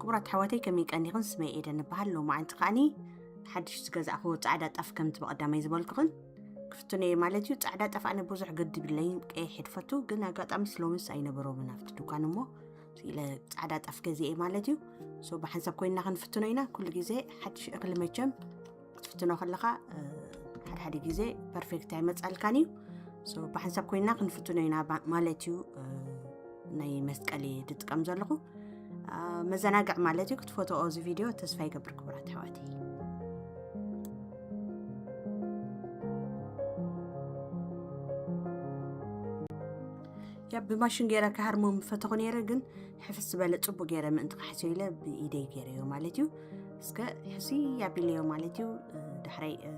ክቡራት ኣሕዋተይ፣ ከመይ ቀኒኽን? ስመይ ኤደን እበሃል። ሎማዓንቲ ከዓኒ ሓድሽ ዝገዛእኽዎ ጻዕዳ ጣፍ፣ ከምቲ ብቐዳማይ ዝበልኩኽን፣ ክፍትኖ እየ ማለት እዩ። ጻዕዳ ጣፍ ኣነ ብዙሕ ግዲ ብለይን፣ ቀይሕ እየ ዝፈቱ፣ ግን ኣጋጣሚስ ሎምስ ኣይነበሮምን ኣብቲ ድኳን፣ እሞ ኢለ ጻዕዳ ጣፍ ገዚኤ ማለት እዩ። ሶ ብሓንሳብ ኮይንና ክንፍትኖ ኢና። ኩሉ ግዜ ሓድሽ እኽሊ መቸም ክትፍትኖ ከለኻ፣ እ፣ ሓደ ሓደ ግዜ ፐርፌክት ኣይመጻልካን እዩ። ሶ ብሓንሳብ ኮይንና ክንፍትኖ ኢና ባ-፣ ማለት እዩ። እ፣ ናይ መስቀል እየ ዝጥቀም ዘለኹ። እ፣ መዘናግዕ ማለት እዩ። ክትፈትኦ እዚ ቪድዮ ተስፋ ይገብር፣ ክቡራት ኣሕዋተይ። ያ ብማሽን ገይረ ክሃርሞ ምፈተኹ ነይረ፣ ግን ሕፍስ ዝበለ ጽቡቅ ገይረ ምእንቲ ክሓስዮ ኢለ ብኢደይ ገይረዮ ማለት እዩ። እስከ ሕስይ ኣቢለዮ ማለት እዩ። እ፣ ዳሕራይ፣ እ፣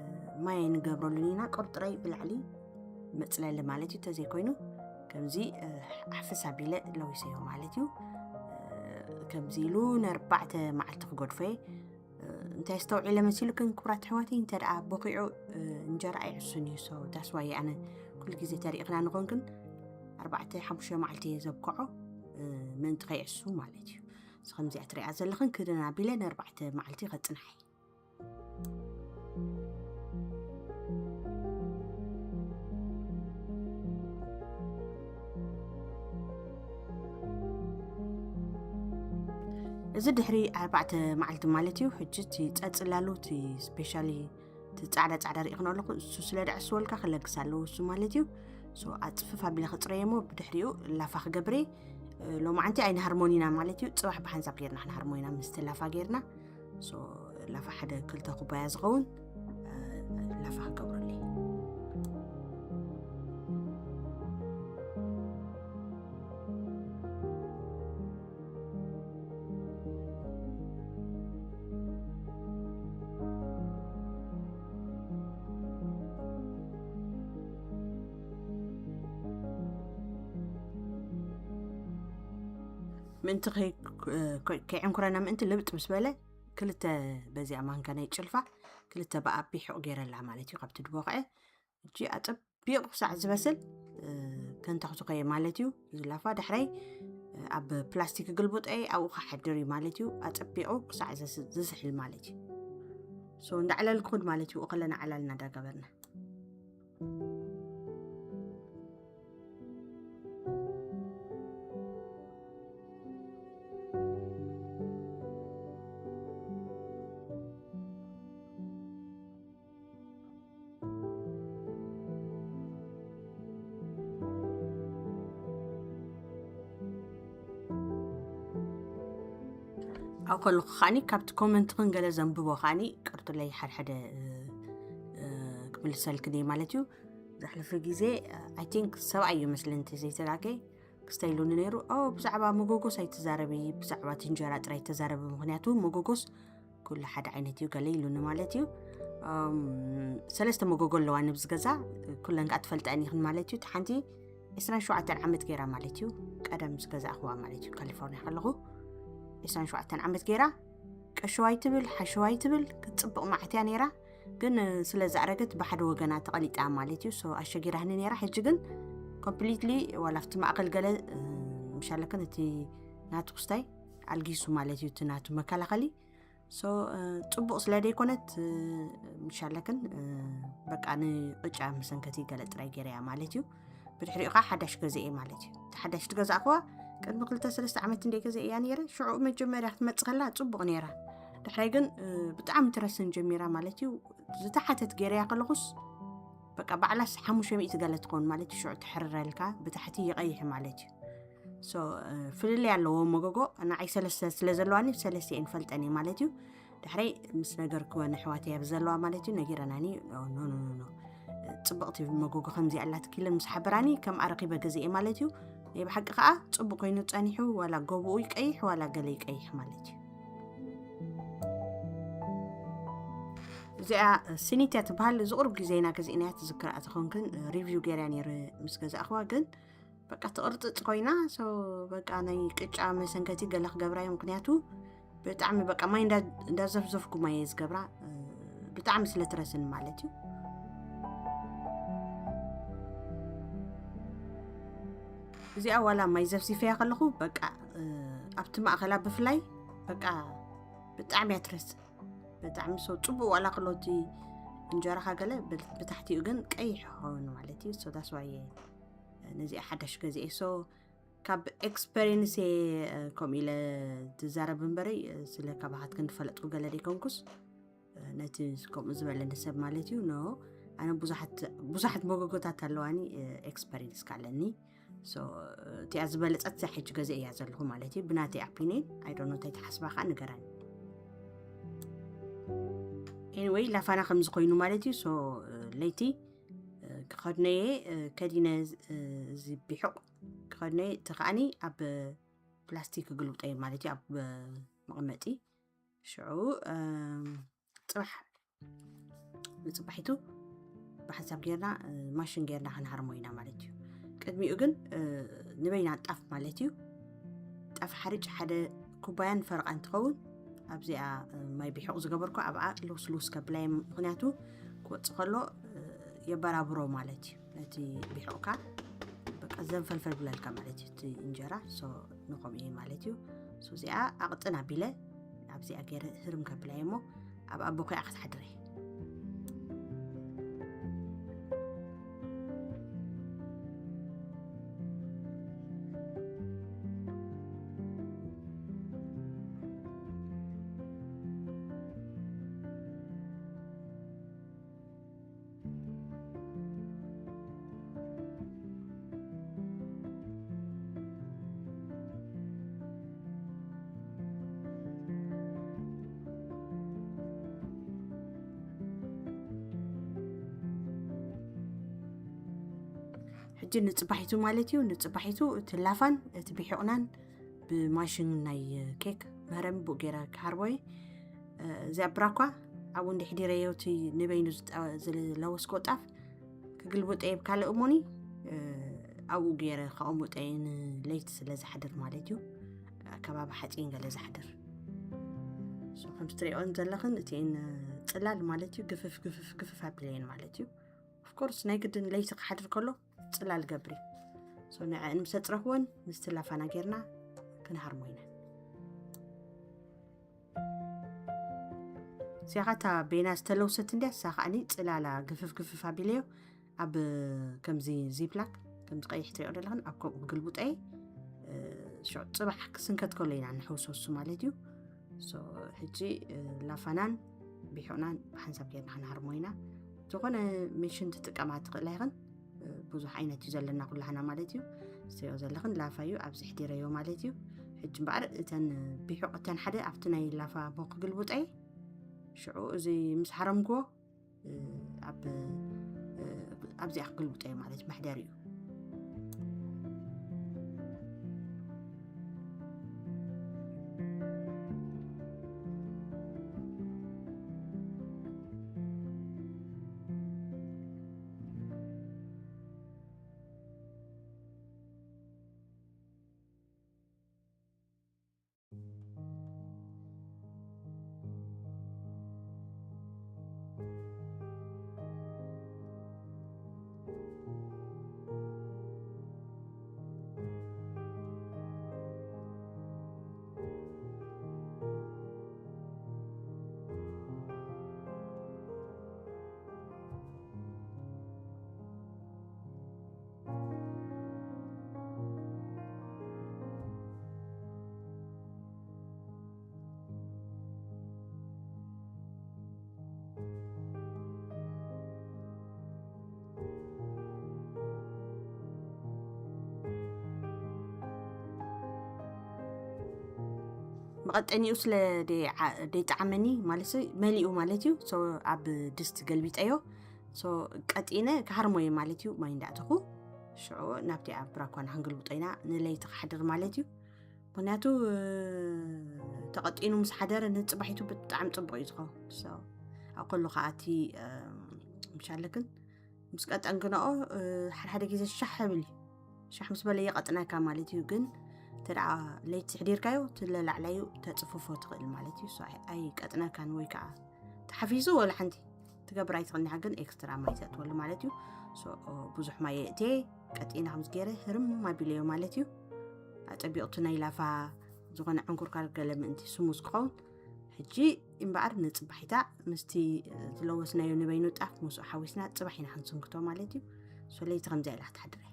ማይ ኣይንገብረሉን ኢና፣ ቁርጥራይ ብላዕሊ መጽለሊ ማለት እዩ። ተዘይኮይኑ ከምዚ፣ እ፣ ኣሕፍስ ኣቢለ ለዊሰዮ ማለት እዩ። እ፣ ከምዚ ኢሉ ንኣርባዕተ መዓልቲ ክገድፎ እየ። እ፣ እንታይ ኣስተውዒለ መሲሉክን ክቡራት ኣሕዋተይ፣ እንተ ደኣ ቦኺዑ፣ እ፣ እንጀራ ኣይዕሱን እዩ። So that's why ኣነ ኩሉ ግዜ ተሪእኽና ንኾንክን ኣርባዕተ ሓሙሽተ መዓልቲ እየ ዘብክዖ፣ እ፣ ምእንቲ ከይዕሱ ማለት እዩ። So ከምዚኣ ትሪኣ ዘለኽን ክድን ኣቢለ ንኣርባዕተ መዓልቲ ከጽንሓ እየ። እዚ ድሕሪ ኣርባዕተ መዓልቲ ማለት እዩ። ሕጂ እቲ ጸጽላሉ፣ እቲ ስፔሻሊ እቲ ጻዕዳ ጻዕዳ ርኢኽኖ ኣለኹ፣ እሱ ስለ ደዕስወልካ ክለግስ ኣለዎ እሱ ማለት እዩ። So ኣጽፍፍ ኣቢለ ክጽረየ እሞ ብድሕሪኡ ላፋ ክገብር እየ። እ፣ ሎማዓንቲ ኣይንሃርሞን ኢና ማለት እዩ። ጽባሕ ብሓንሳብ ጌርና ክንሃርሞ ኢና ምስቲ ላፋ ጌርና። So ላፋ ሓደ ክልተ ኩባያ ዝኸውን፣ እ፣ ላፋ ክገብረሉ እየ። ምእንቲ ከይ-፣ ከይ-፣ ከይዕንኩረና ምእንቲ ልብጥ ምስ በለ፣ ክልተ በዚኣ ማንካ ናይ ጭልፋ፣ ክልተ ብኣቢ ሕቕ ገይረላ ማለት እዩ። ካብቲ ድቦኽዐ እጂ ኣጸቢቑ ክሳዕ ዝበስል፣ እ፣ ከንተኽትኾ እየ ማለት እዩ። እዚ ላፋ ዳሕራይ፣ እ፣ ኣብ ፕላስቲክ ግልብጦ እየ፣ ኣብኡ ክሓድር እዩ ማለት እዩ። ኣጸቢቑ ክሳዕ ዘስ-፣ ዝስሕል ማለት እዩ። So እንዳዕለልኩን ማለት እዩ፣ እኸለና ዕላልና እንዳገበርና። ኣብ ከለኹ ከዓኒ ካብቲ ኮመንትኽን ገለ ዘንብቦ ከዓኒ ቅርቱለይ ሓድሓደ፣ እ፣ እ፣ ክምልሰልክን እየ ማለት እዩ። ዘሕለፈ ግዜ፣ እ፣ I think ሰብኣይ እዩ መስለኒ እንተ ዘይተላከ ክስታይ ኢሉኒ ነይሩ። ኦ፣ ብዛዕባ መጎጎስ ኣይትዛረቢ፣ ብዛዕባ እቲ እንጀራ ጥራይ ተዛረቢ፣ ምኽንያቱ መጎጎስ ኩሉ ሓደ ዓይነት እዩ ገለ ኢሉኒ ማለት እዩ። እም፣ ሰለስተ መጎጎ ኣለዋ ንብዚ ገዛ፣ ኩለን ከኣ ትፈልጠን ኢኽን ማለት እዩ። እቲ ሓንቲ ዕስራን ሸውዓተን ዓመት ገይራ ማለት እዩ፣ ቀደም ምስ ገዛእኽዋ ማለት እዩ፣ ካሊፎርኒያ ከለኹ ዕስራን ሸውዓተን ዓመት ገይራ። ቀሸዋይ ትብል፣ ሓሸዋይ ትብል፣ ክትጽብቕ መዓት እያ ነይራ። ግን ስለ ዝኣረገት ብሓደ ወገና ተቐሊጣ ማለት እዩ። So ኣሸጊራህኒ ነይራ። ሕጂ ግን ኮምፕሊትሊ ዋላ ኣብቲ ማእከል ገለ፣ እ፣ ምሻለክን እቲ ናቱ ክስታይ ኣልጊሱ ማለት እዩ፣ እቲ ናቱ መከላኸሊ። So፣ እ፣ ጽቡቕ ስለ ዘይኮነት፣ እ፣ ምሻለክን፣ እ፣ በቃ ንቕጫ መሰንከቲ ገለ ጥራይ ገይረያ ማለት እዩ። ብድሕሪኡ ኸዓ ሓዳሽ ገዚኤ ማለት እዩ። እቲ ሓዳሽ ትገዛእኽዋ ቅድሚ ክልተ ሰለስተ ዓመት እንደ ገዚኤያ ነይረ። ሽዑ መጀመርያ ክትመጽእ ከላ ጽቡቕ ነይራ። ድሕራይ ግን፣ እ፣ ብጣዕሚ ትረስን ጀሚራ ማለት እዩ። ዝተሓተት ገይረያ ከለኹስ በቃ ባዕላስ ሓሙሽተ ሚእቲ ገለ ትኸውን ማለት እዩ። ሽዑ ትሕርረልካ፣ ብታሕቲ ይቐይሕ ማለት እዩ። So፣ እ፣ ፍልልይ ኣለዎ መጎጎ። ንዓይ ሰለስተ ስለ ዘለዋኒ ሰለስተ እየን ፈልጠን እየ ማለት እዩ። ድሕረይ ምስ ነገርክወን ኣሕዋተይ ኣብ ዘለዋ ማለት እዩ ነጊረናኒ። ኖ፣ ኖ፣ ኖ፣ ኖ፣ ኖ። ጽብቕቲ መጎጎ ከምዚኣ ኣላትኪ ኢለን ምስ ሓበራኒ ከምኣ ረኺበ ገዚኤ ማለት እዩ። ናይ ብሓቂ ከኣ ጽቡቕ ኮይኑ ጸኒሑ፣ ዋላ ጎብኡ ይቀይሕ፣ ዋላ ገለ ይቀይሕ ማለት እዩ። እዚኣ ሲኒት እያ ትበሃል። እዚ ቁሩብ ግዜ ኢና ገዚእናያ፣ ትዝክራ ተኾንክን፣ ሪቪው ገይረያ ነይረ ምስ ገዛእኽዋ፣ ግን በቃ ትቕርጽጽ ኮይና፣ so በቃ ናይ ቅጫ መሰንከቲ ገለ ክገብራ እየ፣ ምኽንያቱ ብጣዕሚ በቃ ማይ እንዳ-፣ እንዳዘፍዘፍኩ ማይ እየ ዝገብራ፣ እ፣ ብጣዕሚ ስለ ትረስን ማለት እዩ። እዚኣ ዋላ ማይ ዘፍዚፈያ ከለኹ በቃ፣ እ፣ ኣብቲ ማእኸላ ብፍላይ በቃ ብጣዕሚ እያ ትረስዕ። ብጣዕሚ ሰው ጽቡቅ ዋላ ክሎቲ እንጀራኻ ገለ ብ- ብታሕቲኡ ግን ቀይሕ ይኸውን ማለት እዩ። So that's why ነዚኣ ሓዳሽ ገዚኤ። So ካብ ኤክስፐሪንስ ከምኡ ኢለ ትዛረብ እምበረይ፣ ስለ ካባኻትክን ዝፈለጥኩ ገለ ደይኮንኩስ፣ ነቲ ከምኡ ዝበለኒ ሰብ ማለት እዩ። ኖ፣ ኣነ ብዙሓት ብዙሓት መጎጎታት ኣለዋኒ፣ ኤክስፐሪንስ ካለኒ። So እቲኣ ዝበለጸት እዛ ሕጂ ገዚኤ እያ ዘለኹ ማለት እዩ። ብናተይ ኣፒኒን፣ ኣይ ዶንት ኖ እንታይ ትሓስባ ከዓ ንገረኒ። ኤኒወይ፣ ላፋና ከምዚ ኮይኑ ማለት እዩ። So ለይቲ ክኸድነየ ከዲነ፣ እዚ ቢሑቕ ክኸድነየ፣ እቲ ከዓኒ ኣብ ፕላስቲክ ክግልብጠየ ማለት እዩ፣ ኣብ መቐመጢ። ሽዑ ጽባሕ ንጽባሒቱ ብሓንሳብ ጌርና፣ ማሽን ጌርና ክንሃርሞ ኢና ማለት እዩ። ቅድሚኡ ግን ንበይና ጣፍ ማለት እዩ፣ ጣፍ ሓርጭ ሓደ ኩባያን ፈረቓ እንትኸውን፣ ኣብዚኣ ማይ ቢሑቕ ዝገበርኩ ኣብኣ ልውስ ልውስ ከብላየ፣ ምኽንያቱ ክወጽእ ከሎ የበራብሮ ማለት እዩ። ነቲ ቢሑቕካ በቃ ዘንፈልፈል ብለልካ ማለት እዩ እቲ እንጀራ። So ንኸምኡ እየ ማለት እዩ። So እዚኣ ኣቕጥን ኣቢለ ኣብዚኣ ገይረ ህርም ከብላየ እሞ ኣብ ኣቦ ኮይኣ ክትሓድረ። ሕጂ ንጽባሒቱ ማለት እዩ፣ ንጽባሒቱ እቲ ላፋን እቲ ቢሑቕናን ብማሽን ናይ ኬክ መህረሚ ብኡ ገይረ ክሃርቦ እየ። እዚኣ ብራኳ ኣብኡ እንድሕዲረዮ እቲ ንበይኑ ዝጠ- ዝለወስኮ ጣፍ ክግልብጠ እየ ብካልእ እሞኒ፣ ኣብኡ ገይረ ከቐምጦ እየ፣ ንለይቲ ስለ ዝሓድር ማለት እዩ። ከባቢ ሓፂን ገለ ዝሓድር። So ከምቲ ትሪኦን ዘለኽን እቲኤን ጽላል ማለት እዩ፣ ግፍፍ ግፍፍ ግፍፍ ኣቢለየን ማለት እዩ። ኦፍኮርስ ናይ ግድን ለይቲ ክሓድር ከሎ ጽላል ገብሪ። So ንዐን ምስ ኣጽረኽወን ምስቲ ላፋና ጌርና ክንሃርሞ ኢና። እዚኣ ኸታ ቤና ዝተለውሰት እንድያ፣ እሳ ከዓኒ ጽላላ ግፍፍ ግፍፍ ኣቢለዮ ኣብ ከምዚ ዚፕላክ፣ ከምዚ ቀይሕ ትሪኦ ዘለኽን ኣብ ከምኡ ክግልብጠ እየ። ሽዑ ጽባሕ ክስንከት ከሎ ኢና ንሕውሶ እሱ ማለት እዩ። So ሕጂ ላፋናን ቢሑቕናን ብሓንሳብ ጌርና ክንሃርሞ ኢና። ዝኾነ ሜሽን ትጥቀማ ትኽእላ ኢኽን፣ ብዙሕ ዓይነት እዩ ዘለና ኩላህና ማለት እዩ። ዝተሪኦ ዘለኽን ላፋ እዩ፣ ኣብዚ ሕዲረዮ ማለት እዩ። ሕጂ እምበኣር እተን ቢሑቕ እተን ሓደ ኣብቲ ናይ ላፋ ቦ ክግልብጠ እየ። ሽዑ እዚ ምስ ሃረምክዎ ኣብ ኣብዚኣ ክግልብጦ እየ ማለት መሕደሪኡ። መቐጠኒኡ ስለ ደይዓ- ደይጠዓመኒ ማለት እዩ፣ መሊኡ ማለት እዩ። So ኣብ ድስቲ ገልቢጠዮ። So ቀጢነ ክሃርሞየ ማለት እዩ፣ ማይ እንዳእተኹ ሽዑ ናብቲ ኣብ ብራኳና ክንግልብጦ ኢና፣ ንለይቲ ክሓድር ማለት እዩ። ምኽንያቱ ተቐጢኑ ምስ ሓደረ ንጽባሒቱ ብጣዕሚ ጽቡቕ እዩ ዝኸውን። So ኣብ ከሉ ከዓ እቲ ምሻለክን ምስ ቀጠንክንኦ ሓደ ሓደ ግዜ ሻሕ ብል እዩ። ሻሕ ምስ በለ የቐጥነካ ማለት እዩ። ግን እንተ ደኣ ለይቲ ሕዲርካዮ እቲ ለላዕላዩ ተጽፍፎ ትኽእል ማለት እዩ። So ኣይ- ኣይቀጥነካን ወይ ከዓ ተሓፊሱ ወላ ሓንቲ ትገብር ኣይትኽእልኒ። ግን ኤክስትራ ማይ ዘእትወሉ ማለት እዩ። So ብዙሕ ማይ የእትየ ቀጢና ከምዚ ገይረ ህርም ኣቢለዮ ማለት እዩ። ኣጸቢቑቲ ናይ ላፋ ዝኾነ ዕንኩርካር ገለ ምእንቲ ስሙዝ ክኸውን። ሕጂ እምበኣር ንጽባሒታ ምስቲ ዝለወስናዮ ንበይኑ ጣፍ ምስኡ ሓዊስና ጽባሕ ኢና ክንስንክቶ ማለት እዩ። ሶለይቲ ከምዚኣ ኢላ ክትሓድር እያ።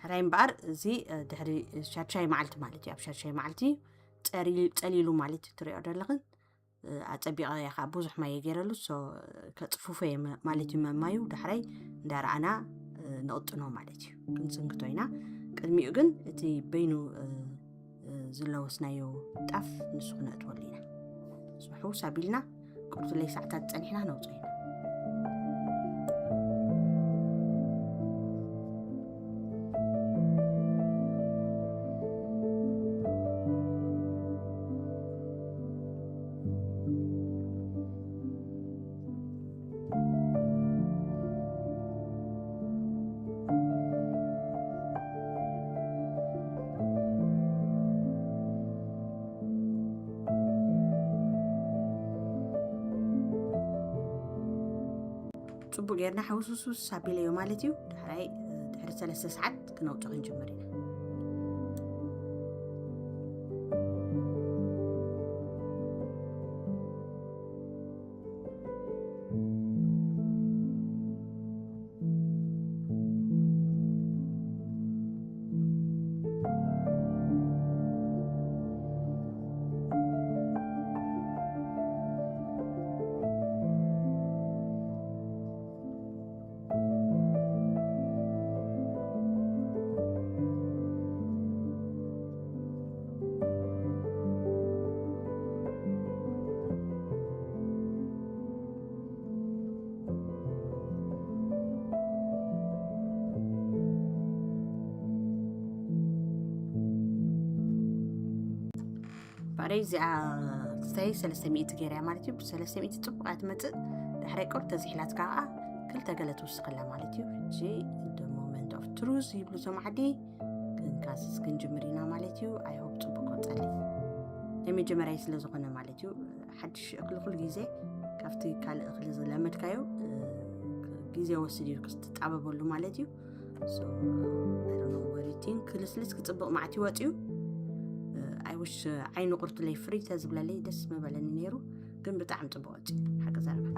ሕራይ እምበኣር እዚ ድሕሪ ሻድሻይ መዓልቲ ማለት እዩ። ኣብ ሻድሻይ መዓልቲ ጸሊሉ ማለት እዩ፣ ትሪኦ ዘለኽን። ኣጸቢቐ እየ ከዓ ብዙሕ ማይ ገይረሉ፣ ሶ ከጽፉፎ እየ ማለት እዩ። መማዩ ዳሕራይ እንዳረኣና ንቕጥኖ ማለት እዩ። ክንጽንግቶ ኢና። ቅድሚኡ ግን እቲ በይኑ ዝለወስናዮ ጣፍ ንሱ ክነእትወሉ ኢና። ስብሑ ሳቢልና ቁርትለይ ሰዓታት ጸኒሕና ነውፅኦ ኢና። ጽቡቅ ጌርና ሕውስውስውስ ኣቢለዮ ማለት እዩ። ድሕራይ ድሕሪ ሰለስተ ሰዓት ክነውጽኦ ክንጅምር ኢና። ባረይ እዚኣ ክስታይ ሰለስተ ሚእቲ ገይረያ ማለት እዩ። ብሰለስተ ሚእቲ ጽቡቕ እያ ትመጽእ። ዳሕራይ ቁርብ ተዚሕላትካ ከዓ ክልተ ገለ ትውስኸላ ማለት እዩ። ሕጂ the moment of truth ይብሉ እዞም ዓዲ። ክንካስስ ክንጅምር ኢና ማለት እዩ። I hope ጽቡቕ ክወጸለይ። ናይ መጀመርያ ስለ ዝኾነ ማለት እዩ። ሓድሽ እኽሊ ኩሉ ግዜ ካብቲ ካልእ እኽሊ ዝለመድካዮ ግዜ ወስድ እዩ ክትጣበበሉ ማለት እዩ። So I don't know what you think። ክልስልስ ክጽብቕ ማዕት ይወጽ እዩ። I wish ዓይኒ ቁርትለይ ፍሪ ተዝብለለይ ደስ ምበለኒ ነይሩ፣ ግን ብጣዕሚ ጽቡቕ ወጽ እዩ። ሓቂ ዘረባ።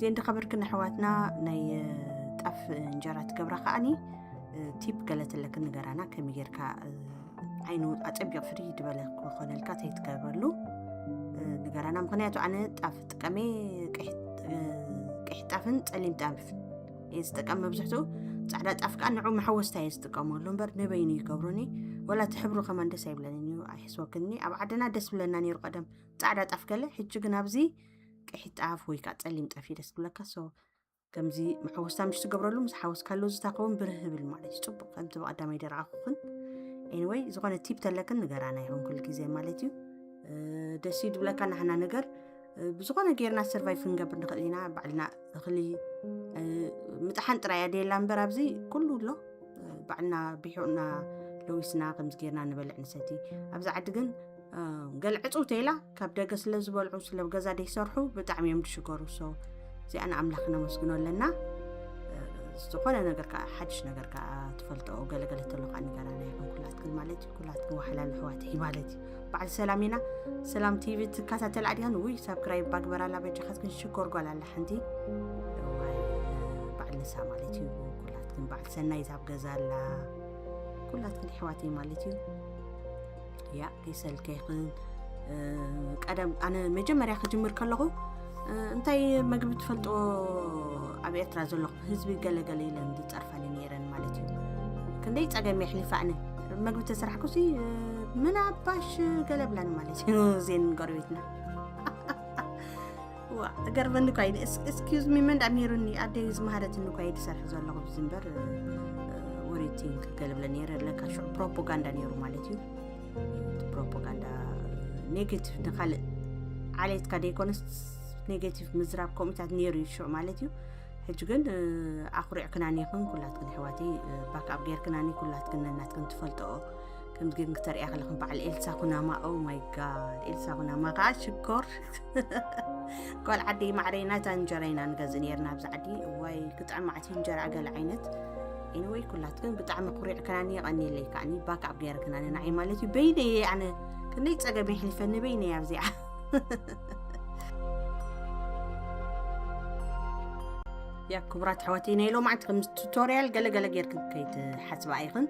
ዜን ዝኸበርክን ኣሕዋትና፣ ናይ ጣፍ እንጀራ ትገብራ ከኣኒ ቲፕ ገለ ተለክን ንገራና። ከመይ ጌርካ ዓይኑ ኣጸቢቕ ፍሪ ዝበለ ክኾነልካ ተይትገብረሉ ንገራና። ምኽንያቱ ኣነ ጣፍ ጥቀሜ፣ ቀይሕ ጣፍን ጸሊም ጣፍ እየ ዝጥቀም። መብዝሕትኡ ጻዕዳ ጣፍ ከኣ ንዑ መሐወስታ እየ ዝጥቀመሉ እምበር ንበይኑ ይገብሩኒ። ወላ እቲ ሕብሩ ከማን ደስ ኣይብለንን እዩ፣ ኣይሕስወክኒ። ኣብ ዓድና ደስ ብለና ነይሩ ቀደም ጻዕዳ ጣፍ ገለ፣ ሕጂ ግን ኣብዚ ቀይሕ ጣፍ ወይ ከዓ ጸሊም ጣፍ እዩ ደስ ብለካ። So ከምዚ መሐወስታ ምሽ ትገብረሉ፣ ምስ ሓወስካሉ ዝታኸውን ብርህ ብል ማለት እዩ። ጽቡቕ ከምቲ ብቐዳማይ ደረቓኹኽን። Anyway ዝኾነ ቲፕ ተለክን ንገራና ይኹን ኩሉ ግዜ ማለት እዩ። ደስ እዩ ድብለካ ናህና ነገር ብዝኾነ ጌርና ሰርቫይቭ ክንገብር ንኽእል ኢና። ባዕልና እኽሊ ምጥሓን ጥራይ ኣደየላ እምበር ኣብዚ ኩሉ ኣሎ። ባዕልና ቢሑና ለዊስና ከምዚ ጌርና ንበልዕ ንሰቲ። ኣብዚ ዓዲ ግን ገለ ዕፅው ተይላ ካብ ደገ ስለ ዝበልዑ ስለ ገዛ ደይሰርሑ ብጣዕሚ እዮም ድሽገሩ። So እዚኣ ንኣምላኽ ነመስግኖ ኣለና። ዝኾነ ነገር ከዓ ሓድሽ ነገር ከዓ ትፈልጦ ገለገለ ተሎ ከዓ ንገራና ይኹን ኩላትክን ማለት እዩ። ኩላትክን ዋሕላል ኣሕዋተይ ማለት እዩ። በዓል ሰላም ኢና። ሰላም ቲቪ ትከታተል ኣዲኻን ውይ ሳብክራይብ ባግበራላ በጃኻትክን ሽኮር ጓል ኣላ ሓንቲ እዋይ በዓል ንሳ ማለት እዩ። ኩላትክን በዓል ሰናይ ዛብ ገዛ ኣላ ኩላትክን ኣሕዋተይ ማለት እዩ። ያ ከይሰልከይኽን ቀደም ኣነ መጀመርያ ክጅምር ከለኹ እንታይ መግቢ ትፈልጥዎ ኣብ ኤርትራ ዘለኹም ህዝቢ ገለገለ ኢለን ዝፀርፋኒ ነይረን ማለት እዩ። ክንደይ ፀገም የሕሊፋ ኣነ መግቢ ተሰራሕኩሲ ምን ኣባሽ ገለ ብላኒ ማለት እዩ። ዜን ጎረቤትና ዋ ገርበኒ እኳ እዩ። Excuse me መን ዳሚሩኒ ኣደይ ዝመሃረትኒ እኳ እዩ ዝሰርሕ ዘለኹ ብዚ እምበር ሪቲንግ ክገልብለ ነይረ ኣለካ ሽዑ ፕሮፓጋንዳ ነይሩ ማለት እዩ። ፕሮፓጋንዳ ኔጌቲቭ ንካልእ ዓሌትካ ደይኮነስ ኔጌቲቭ ምዝራብ ከምኡታት ነይሩ እዩ ሽዑ ማለት እዩ። ሕጂ ግን ኣኩሪዕክናኒ ይኹን ኩላትክን ኣሕዋተይ ባክኣፕ ጌርክናኒ ኩላትክን ነናትክን ትፈልጥኦ ከምዚ ግን ክተርእያ ከለኽን በዓል ኤልሳ ኩናማ ኦ ማይ ጋድ ኤልሳ ኩናማ ከዓ ሽኮር ጓል ዓዲ ማዕረይ ናታ እንጀራ ኢና ንገዝእ ነርና ኣብዚ ዓዲ እዋይ ክጥዕም ማዕት እንጀራ ገለ ዓይነት ኢንወይ ኩላትክን ብጣዕሚ ኩሪዕክናኒ የቐኒለይ ከዓኒ ባክኣፕ ገይርክናኒ ንዓይ ማለት እዩ በይነየ ኣነ ክንደይ ፀገም የሕሊፈኒ በይነየ ኣብዚኣ ያ ክቡራት ኣሕዋተይ ናይ ሎማዓንቲ ከም ቱቶርያል ገለገለ ጌርክን ከይትሓስባ ኢኽን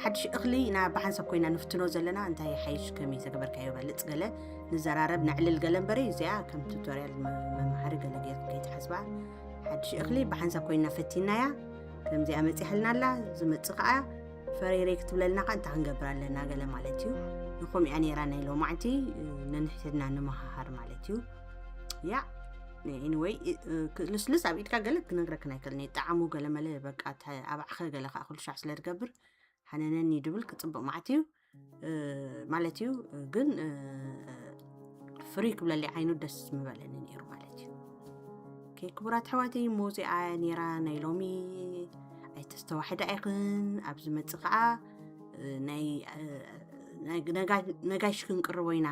ሓድሽ እኽሊ ኢና ብሓንሳብ ኮይና ንፍትኖ ዘለና እንታይ ሓይሽ ከመይ ዘገበርካዮ በልፅ ገለ ንዘራረብ ነዕልል ገለ እምበረ እዚኣ ከም ቱቶርያል መምሃሪ ገለ ጌርክን ከይትሓስባ ሓድሽ እኽሊ ብሓንሳብ ኮይና ፈቲናያ ከምዚኣ መፂሐልና ኣላ ዝመፅእ ከዓ ፈሬሬ ክትብለልና ከዓ እንታይ ክንገብር ኣለና ገለ ማለት እዩ ንኹም እያ ነይራ ናይ ሎማዕንቲ ነንሕትና ንምሃሃር ማለት እዩ ያ ኤኒወይ ልስልስ ኣብ ኢድካ ገለ ክነግረክን ኣይክእልን እየ ጣዕሙ ገለ መለ በቃ ኣባዕኸ ገለ ከዓ ኩሉ ሻዕ ስለ ትገብር ሃነነኒ ድብል ክፅብቕ ማዕት እዩ ማለት እዩ ግን ፍሪ ክብለሊ ዓይኑ ደስ ምበለኒ ነይሩ ማለት እዩ ክቡራት ኣሕዋተይ እሞ እዚኣ ነይራ ናይ ሎሚ ኣይተስተዋሕዳ ኢኽን ኣብ ዝመፅእ ከዓ ናይ ነጋሽ ክንቅርቦ ኢና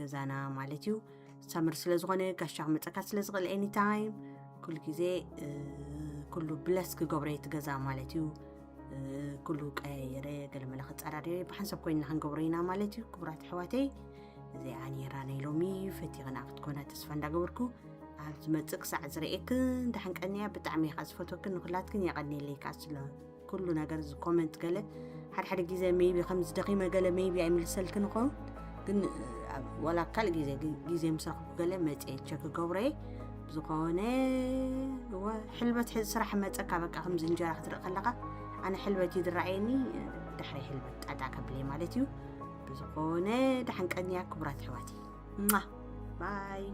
ገዛና ማለት እዩ ሳምር ስለ ዝኾነ ጋሻ ክመፀካ ስለ ዝኽእል ኤኒታይም ኩሉ ግዜ ኩሉ ብለስ ክገብሮ እቲ ገዛ ማለት እዩ ኩሉ ቀያየረ ገለመለ ክፀራርዮ ብሓንሳብ ኮይና ክንገብሮ ኢና ማለት እዩ ክቡራት ኣሕዋተይ እዚኣ ነይራ ናይ ሎሚ ፈቲኽና ክትኮና ተስፋ እንዳገበርኩ ኣብ ዝመፅእ ክሳዕ ዝርእየክን ደሓን ቀንያ ብጣዕሚ ኢኻ ዝፈትወክን ንኩላትክን የቐንየለይ ከዓ ስለ ኩሉ ነገር ዝኮመንት ገለ ሓደ ሓደ ግዜ maybe ከም ዝደኺመ ገለ maybe ኣይምልሰልክን ይኸውን ግን ወላ ካልእ ግዜ ግዜ ምስ ረኽብኩ ገለ መፅየ ቸክ ክገብሮ እየ ብዝኾነ ሕልበት ስራሕ መፀካ በቃ ከምዚ እንጀራ ክትርኢ ከለካ ኣነ ሕልበት እዩ ዝረኣየኒ ድሕሪ ሕልበት ጣጣ ከብለይ ማለት እዩ ብዝኾነ ደሓን ቀንያ ክቡራት ኣሕዋተይ ባይ